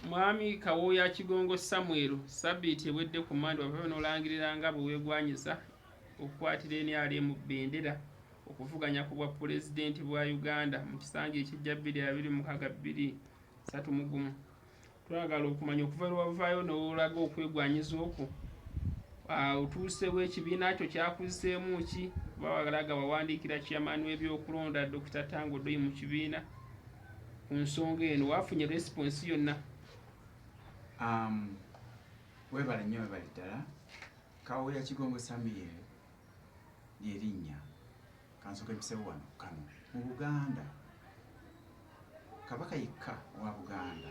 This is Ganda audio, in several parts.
Mwami Kawooya Kigongo Samuel, ssabbiiti ewedde ku Mmande wavaayo n'olangirira nga bwe weegwanyiza okukwatira nrm bbendera okuvuganya ku bwa Pulezidenti bwa Uganda mu kisanja ekijja 2026 2031. Twagala okumanya okuva lwe wavaayo n'olaga okwegwanyiza okwo, otuusewo ekibiina kyo kyakuzzeemu ki? Kuba walaga wawandiikira chairman w'ebyokulonda Dokita Tanga Odoi mu kibiina ku nsonga eno, wafunye response yonna? Webale nnyo, webale ddala. Kawooya Kigongo Samuel lyerinnya. Kansooke mpisewo wano kano. Mu Buganda, Kabaka yekka owa Buganda,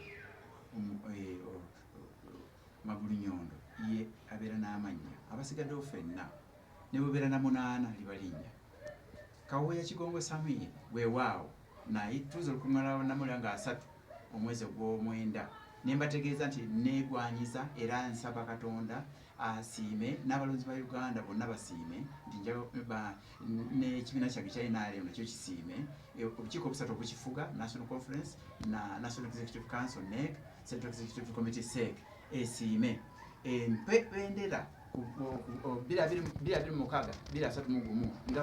Magulunyondo, ye abeera n'amannya. Abasigaddewo ffenna ne bubeera na munaana liba linnya. Kawooya Kigongo Samuel, weewaawo naye tuuza olukuŋŋaana lwa bannamawulire nga 30 omwezi ogw'omwenda ne mbategeeza nti neegwanyiza era nsaba Katonda asiime n'abalonzi ba Uganda bonna basiime nti n'ekibiina kyange kya NRM nakyo kisiime. Obukiiko obusatu obukifuga, National Conference na National Executive Council, NEC, Central Executive Committee, CEC, esiime empe bendera 2026 2031 nga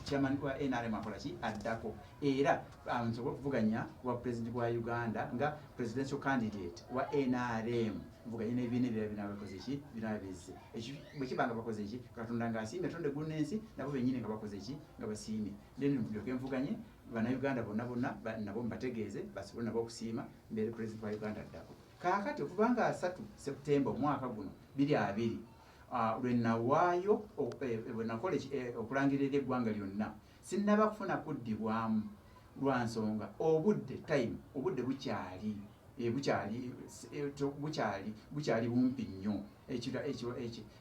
chairman wa NRM akola ki addako, era nsobole okuvuganya wa president wa Uganda nga presidential candidate wa NRM, nvuganye n'ebibiina ebirala binaaba bikoze ki, binaaba bizze. Bwe kiba nga bakoze ki, Katonda ng'asiimye, atonda eggulu n'ensi, nabo bennyini nga bakoze ki, nga basiimye, then ndyoke nvuganye Bannayuganda bonna bonna nabo mbategeeze basobole nabo okusiima, mbeere president wa Uganda addako. Kaakati okuva nga 30 September omwaka guno 2020 lwe nawaayo, bwe nakola okulangirira eri eggwanga lyonna, sinnaba kufuna kuddibwamu lwa nsonga obudde, time, obudde bukyali bukyali bukyali bukyali bumpi nnyo.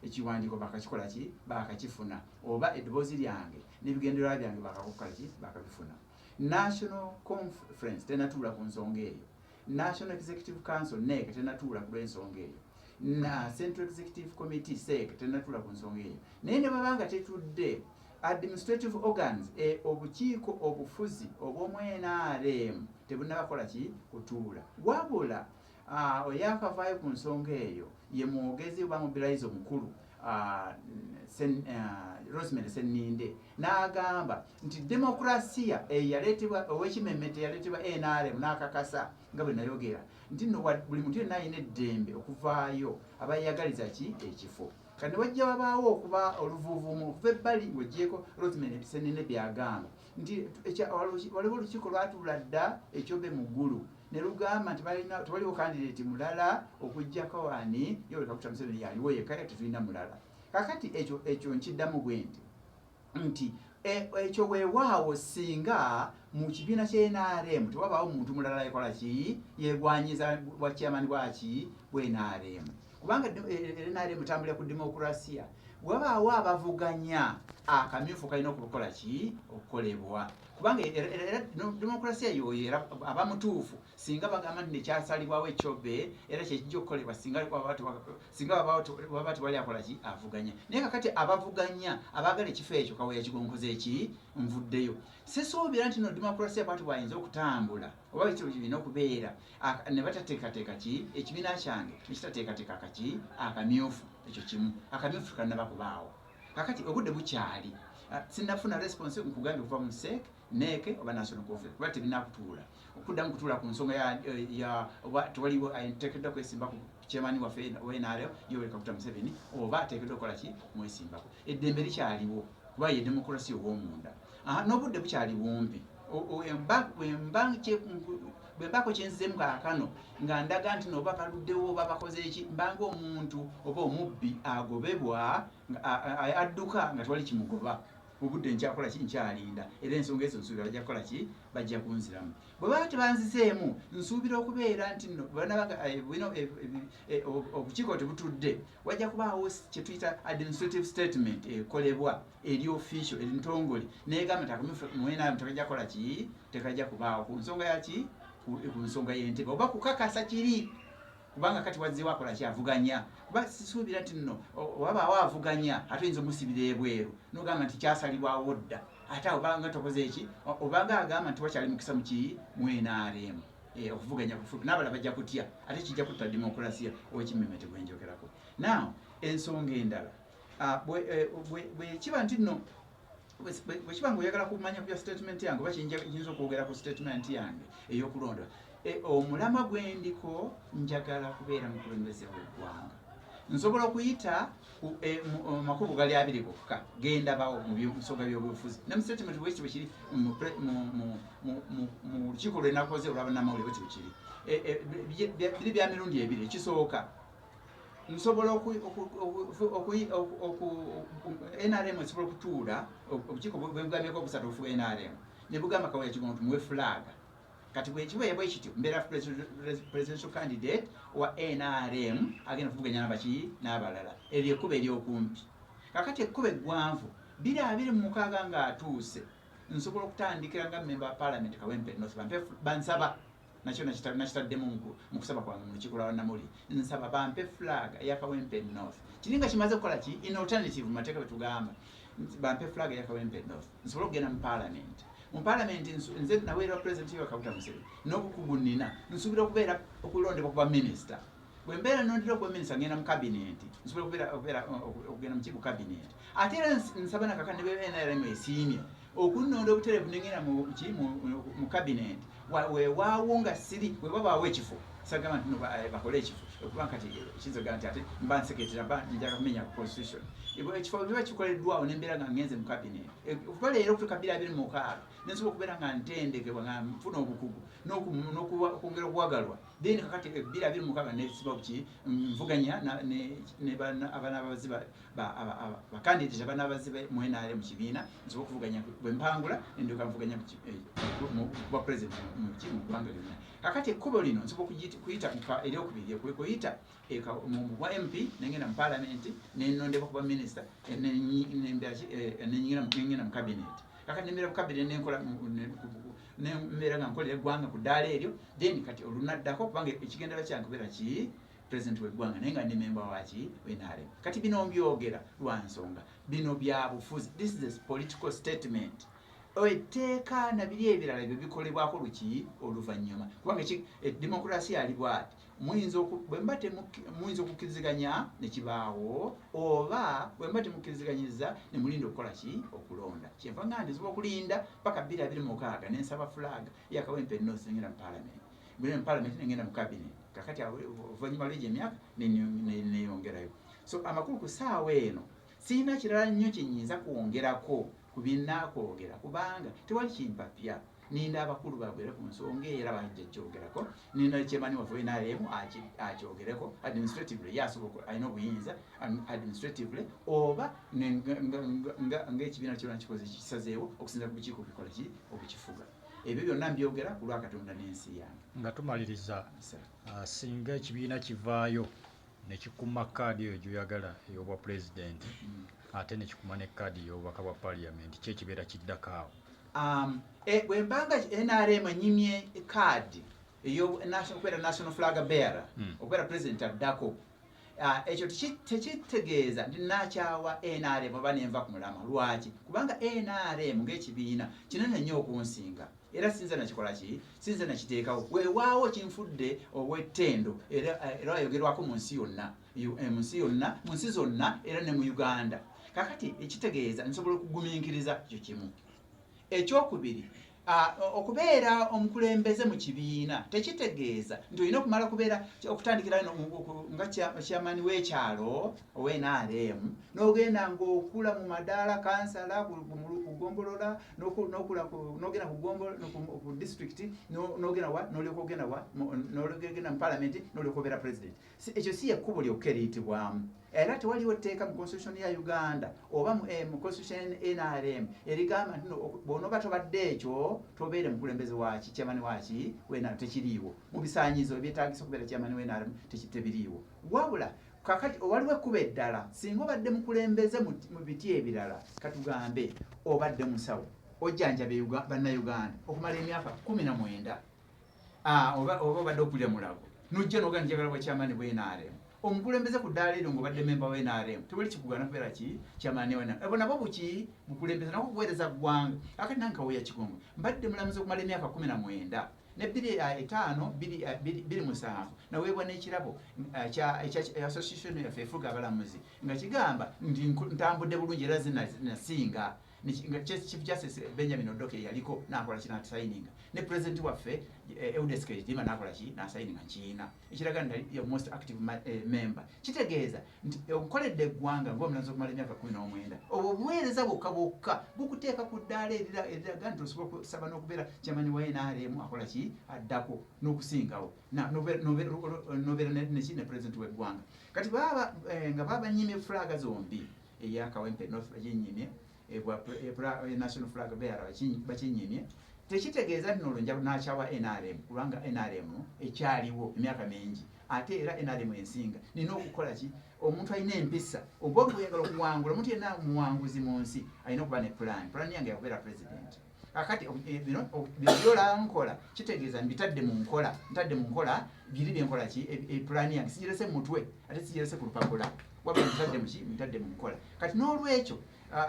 Ekiwandiiko bakakikola ki, bakakifuna, oba eddoboozi lyange n'ebigendererwa byange bakakukola ki, bakabifuna. National Conference tenatuula ku nsonga eyo, National Executive Council, NEC, tenatuula ku lw'ensonga eyo, na Central Executive Committee, CEC, tenatuula ku nsonga eyo. Naye ne baba nga tetudde, administrative organs, obukiiko obufuzi obw'omu NRM tebunabakola ki, kutuula. Wabula oyakavaayo ku nsonga eyo ye mwogezi oba mobilizer omukulu, Rosemary Senninde, n'agamba nti demokrasiya eyaleetebwa ow'ekimemmete yaleetebwa NRM, n'akakasa nga bwe nayogera nti nno buli muntu yenna alina eddembe okuvaayo abayagaliza ki ekifo. Kati ne wajja wabaawo okuba oluvuuvuumu okuva ebbali, ng'ogyeko Rosemary Senninde byagamba nti waliwo olukiiko lwatuula dda ekyobe mu ggulu ne lugamba nti tewaliwo candidate mulala okuggyako ani, Yoweri Kaguta Museveni yaliwo yekka, tetulina mulala. Kakati ekyo nkiddamu bwe nti ekyo weewaawo, singa mu kibiina kya NRM tewabaawo muntu mulala yekola ki, yegwanyiza bwa chairman bwaki bwa NRM, kubanga NRM etambulira ku demokrasiya, wabaawo abavuganya, akamyufu kalina okukola ki, okukolebwa, kubanga era demokrasiya yoyo era aba mutuufu singa bagamba nti nekyasalibwawo ekyobe era kyekijja okukolebwa singa waba tewali akola ki, avuganya. Naye kakati abavuganya abaagala ekifo ekyo, Kawooya Kigonkoze eki nvuddeyo, sisuubira nti no demokrasiya bwati bwayinza okutambula oba ekyo kirina okubeera ne batateekateeka ki, ekibiina kyange nekitateekateeka kaki akamyufu. Ekyo kimu, akamyufu kannaba kubaawo. Kakati obudde bukyali. Sinnafuna response, nkugambye, okuva mu CEC, NEC oba National Conference, kuba tebinakutuula okuddamu kutuula ku nsonga ya oba tewaliwo ateekeddwa kwesimba ku chairman waffe wa NRM Yoweri Kaguta Museveni, oba ateekeddwa okukola ki, mwesimbako. Eddembe likyaliwo kuba ye demokrasi ow'omunda n'obudde bukyali bumpi. Bwe mbaako kyenzizeemu kaakano nga ndaga nti noba baluddewo oba bakoze eki, mbanga omuntu oba omubbi agobebwa adduka nga tewali kimugoba. Obudde nkyakola ki, nkyalinda, era ensonga ezo nsuubira bajja kukola ki, bajja kunziramu. Bwe baba tebanzizeemu, nsuubira okubeera nti nno banabanga bino obukiiko tebutudde, wajja kubaawo kye tuyita administrative statement ekolebwa eri official, eri ntongole, negamba nti akamyufu mu NRM tekajja kukola ki, tekajja kubaawo ku nsonga yaki, ku nsonga y'entebe oba kukakasa kiri, kubanga kati wazzeewo akola ki, avuganya. Kuba sisuubira nti nno wabaawo avuganya ate oyinza omusibira ebweru nogamba nti kyasalibwawo dda, ate awo obanga tokoze eki, obanga agamba nti wakyali mukisa muki mu NRM. Okuvuganya kufupi n'abalala bajja kutya, ate kijja kutta demokulasiya ow'ekimemete gwe njogerako. Now ensonga endala, bwe kiba nti nno bwe kiba nga oyagala kumanya ku bya statement yange oba kiyinza okwogera ku statement yange ey'okulonda, omulamwa gwe ndiko, njagala kubeera mukulembeze w'eggwanga. Nsobola okuyita mu makubo gali abiri gokka gendabawo mu nsonga by'obufuzi, ne mu statement bwekiti bwe kiri, mu lukiiko lwe nakoze olw'abannamawulire bwekiti bwe kiri. Biri bya mirundi ebiri. Ekisooka, nsobola NRM esobola okutuula, obukiiko bwebugambyeko obusatu obufuga NRM ne bugamba Kawuya Kigongo tumuwe flag. Kati bwekibeera bwe kityo, mbeera presidential candidate wa NRM agenda okuvuganya nabaki n'abalala. Eryo ekkubo eryokumpi. Kakati ekkubo eggwanvu, 2026 ng'atuuse, nsobola okutandikira nga member wa parliament Kawempe North, bampe, bansaba nakyo nakitaddemu mu kusaba kwange mu lukiiko lwa bannamawulire, nsaba bampe flag eya Kawempe North. Kiri nga kimaze kukola ki in alternative mu mateeka bwe tugamba nti bampe flag eya Kawempe North, nsobole okugenda mu parliament. Mu parliament nze naweerwa President Yoweri Kaguta Museveni n'obukugu nnina, nsuubira okubeera okulondebwa kuba minisita. Bwe mbeera nondera okuba minisita, ngenda mu cabinet, nsobola okugenda mu kibu cabinet. Ate era nsaba nakaka ne bwe NRM esiimye okunnonda obutereevu nengenda mu cabinet, weewaawo nga siri bwe wabaawo ekifo, sagamba nti no bakole ekifo, okuba kati kiyinza okugamba nti ate mba nseketera, mba njagala kumenya constitution. Ekifo biba kikoleddwawo nembeera nga ngenze mu cabinet, okuva leero okutuuka 2026, nensobola okubeera nga ntendekebwa, nga nfuna obukugu n'okwongera okuwagalwa. Then kakati 2026 nesiba buki nvuganya ne abanaabazi bakandidate abanaabazi mu NRM mu kibiina, nsobola okuvuganya. Bwe mpangula nenduka nvuganya mu bwa president mu ggwanga lyonna. Kakati ekkubo lino nsobola kuyita eryokubiri, kuyita mu bwa MP, nengenda mu parliament, nenondebwa kuba minister, nenyingira mu cabinet. Kakati nembeera mu cabinet, nenkola nembeera nga nkolera eggwanga ku ddaala eryo. Then kati olunaddako, kubanga ekigendera kyange kubeera ki president w'eggwanga, naye nga ndi memba waki NRM. Kati bino mbyogera lwa nsonga, bino bya bufuzi, this is a political statement. Etteeka na biri ebirala ebyo bikolebwako luki oluvannyuma, kubanga demokurasiya ali bwati, bwe muba muyinza okukkiriziganya ne kibaawo, oba bwe muba temukkiriziganyiza ne mulinda okukola ki okulonda. Kyenva nga ndiziba okulinda paka 2026, nensaba flag ya Kawempe North, nengenda mu parliament, bwe mu parliament nengenda mu cabinet. Kakati awo oluvannyuma lw'egyo emyaka neyongerayo. So amakulu, ku ssaawa eno sirina kirala nnyo kyenyinza kwongerako ku binaakwogera, kubanga tewali kimpapya. Ninda abakulu bagwere ku nsonga era bajja kyogerako. Ninda chairman waffe NRM akyogereko administratively, ye asobola, alina obuyinza administratively, oba ng'ekibiina kyona kikoze kisazeewo okusinziira ku bukiiko bikola ki obukifuga. Ebyo byonna mbyogera ku lwa Katonda n'ensi yange. Nga tumaliriza, singa ekibiina kivaayo ne kikuma kaadi eyo gy'oyagala ey'obwa pulezidenti, ate ne kikuma ne kaadi ey'obubaka bwa paaliyamenti, ki ekibeera kiddako awo? Bwe mbanga NRM enyimye kaadi okubeera national flag bearer, okubeera president addako, ekyo tekitegeeza nti nakyawa NRM oba nenva ku mulamwa. Lwaki? Kubanga NRM ng'ekibiina kinene nnyo okunsinga, era sinza nakikola ki, sinza nakiteekawo. Weewaawo kinfudde ow'ettendo era ayogerwako mu nsi yonna, mu nsi yonna, mu nsi zonna, era ne mu Uganda. Kakati ekitegeeza nsobola okugumiikiriza ekyo kimu. Ekyokubiri, okubeera omukulembeze mu kibiina tekitegeeza nti olina okumala kubeera okutandikira nga chairman w'ekyalo owa NRM, n'ogenda ng'okula mu madaala, kansala ku gombolola, n'ogenda ku district, n'ogenda wa, n'olyoka ogenda wa, n'olyoka ogenda mu parliament, n'olyoka obeera president. Ekyo si ekkubo lyokka eriyitibwamu, era tewaliwo tteeka mu constitution ya Uganda oba mu constitution NRM erigamba nti bw'onooba tobadde ekyo tobeere mukulembeze waki, chairman waki wa NRM. Tekiriiwo mu bisaanyizo ebyetaagisa okubeera chairman wa NRM, tebiriiwo. Wabula kakati waliwo ekkubo eddala. Singa obadde mukulembeze mu biti ebirala, katugambe obadde musawo, ojjanjaba Bannayuganda okumala emyaka 19, oba obadde okulya Mulago, nojja noga njagala bwa chairman bwa NRM, omukulembeze ku ddaala eryo ng'obadde memba wa NRM, tewali kikugaana kubeera ki chairman wa NRM. Ebo nabo buki bukulembeze, nako kuweereza ggwanga. Akati nange Kawuya Kigongo mbadde mulamuzi okumala emyaka 19. Ne bbiri etaano bbiri musanvu naweebwa n'ekirabo kya association yaffe efuga abalamuzi, nga kigamba nti ntambudde bulungi era nasinga. Chief Justice Benjamin Odoki yaliko nakola ki, nasayininga, ne president waffe Eudes Keitima nakola ki, nasayininga. Nkiina ekiraga nti most active member. Kitegeeza nti nkoledde eggwanga ng'omulamuzi okumala emyaka 19. Obwo obuweereza bwokka bwokka bukuteeka ku ddaala eriraga nti osobola okusaba n'okubeera chairman wa NRM akola ki, addako n'okusingawo, nobeera neki, ne president w'eggwanga. Kati baba nga baba nyimye flag zombi, eya Kawempe North baginyimye, national flag bearer bakinyimye, tekitegeeza nti nolwo nja nakyawa NRM, kubanga NRM ekyaliwo emyaka mingi, ate era NRM ensinga. Nina okukola ki? Omuntu alina empisa, oba oyagala okuwangula, omuntu yenna muwanguzi mu nsi alina okuba ne plan. Plan yange yakubeera president. Kakati bino byola nkola, kitegeeza mbitadde mu nkola, ntadde mu nkola biri byenkola ki, plan yange sigirese mu mutwe ate sigirese ku lupapula, wabula ntadde muki, ntadde mu nkola. Kati n'olwekyo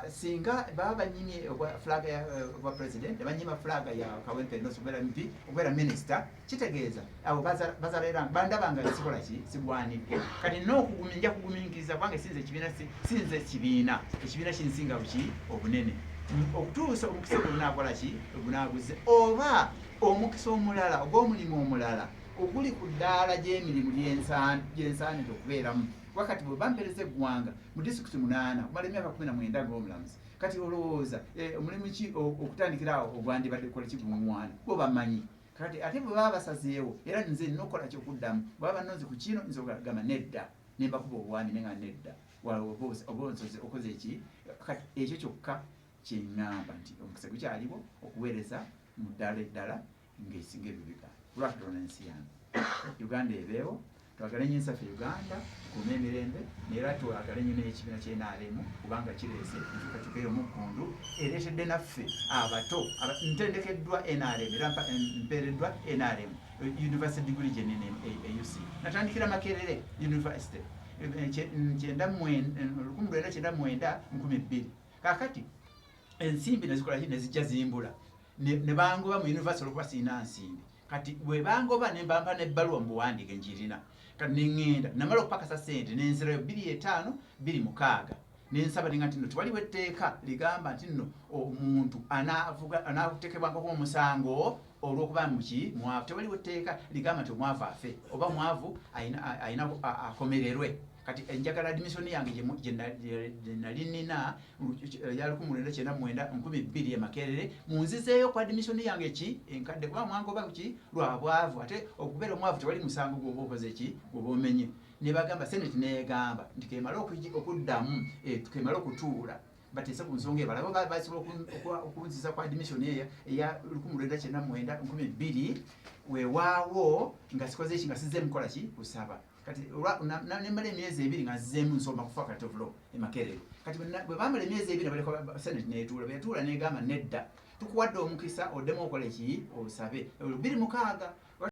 singa baba banyimye flag ya obwa president, banyima flag ya Kawempe North okubeera MP, okubeera minister, kitegeeza abo bazala bandaba nga sikola ki, sigwanidde. Kati n'okugumi nja kugumiikiriza, kubanga sinze ekibiina, sinze ekibiina, ekibiina kinsinga buki obunene, okutuusa omukisa gunakola ki, gunaguze, oba omukisa omulala ogw'omulimu omulala oguli ku ddaala gy'emirimu gyensaanidde okubeeramu. Wakati bwe bampereza eggwanga mu disitulikiti 8 okumala emyaka 19 ng'omulamuzi, kati olowooza omulimu ki okutandikira awo ogwandibadde kukola kiguŋŋwana bo bamanyi. Kati ate bwe baba basazeewo, era nze nina okukola kyokuddamu. Bwe baba banonze ku kino, nze ogamba nedda, nembakuba obwami nenga nedda, oba okoze eki. Kati ekyo kyokka kyeŋŋamba nti omukisa gukyaliwo okuweereza mu ddaala eddala ng'esinga ebyo bigaana. Lwaki ensi yange Uganda ebeewo, twagale nnyo ensi yaffe Uganda, tukuume emirembe, naye twagale nnyo n'ekibiina kye NRM, kubanga kireese enkyukakyuka ey'omuggundu ereetedde naffe abato. Ntendekeddwa NRM era mpeereddwa NRM university degree gyenina e UC. Natandikira Makerere University 1999, 2000. Kakati ensimbi nezikola ki, nezijja zimbula, ne bangoba mu university olwokuba sirina nsimbi. Kati bwe bangoba ne mbampa n'ebbaluwa mu buwandiike njirina. Kati neŋŋenda, namala okupakasa sente nenzirayo 2005, 2006, nensaba nenga nti nno tewaliwo etteeka ligamba nti nno omuntu anaatekebwangako omusango olw'okuba muki, mwavu. Tewaliwo etteeka ligamba nti omwavu afe oba mwavu ayina akomererwe. Kati njagala admission yange gye nali nina ya 1999, 2000 e Makerere, munzizeeyo ku admission yange ki enkadde, kuba mwangoba ki lwa bwavu, ate okubeera omwavu tewali musango gwoba okoze ki, gwoba omenye. Ne bagamba, Senate negamba nti kemale okuddamu, kemale okutuula bateese ku nsonga ebala basobola okunziza ku admission eya 1999, 2000. Weewaawo nga sikoze eki, nga sizzeemu kukola ki, kusaba. Kati nemala emyezi 2 nga nzizeemu nsoma ku Faculty of Law e Makerere. Kati bwe bamala emyezi 2, baleka Senate netuula. Bwe yatuula negamba, nedda, tukuwadde omukisa oddemu okole ki, osabe. 2006.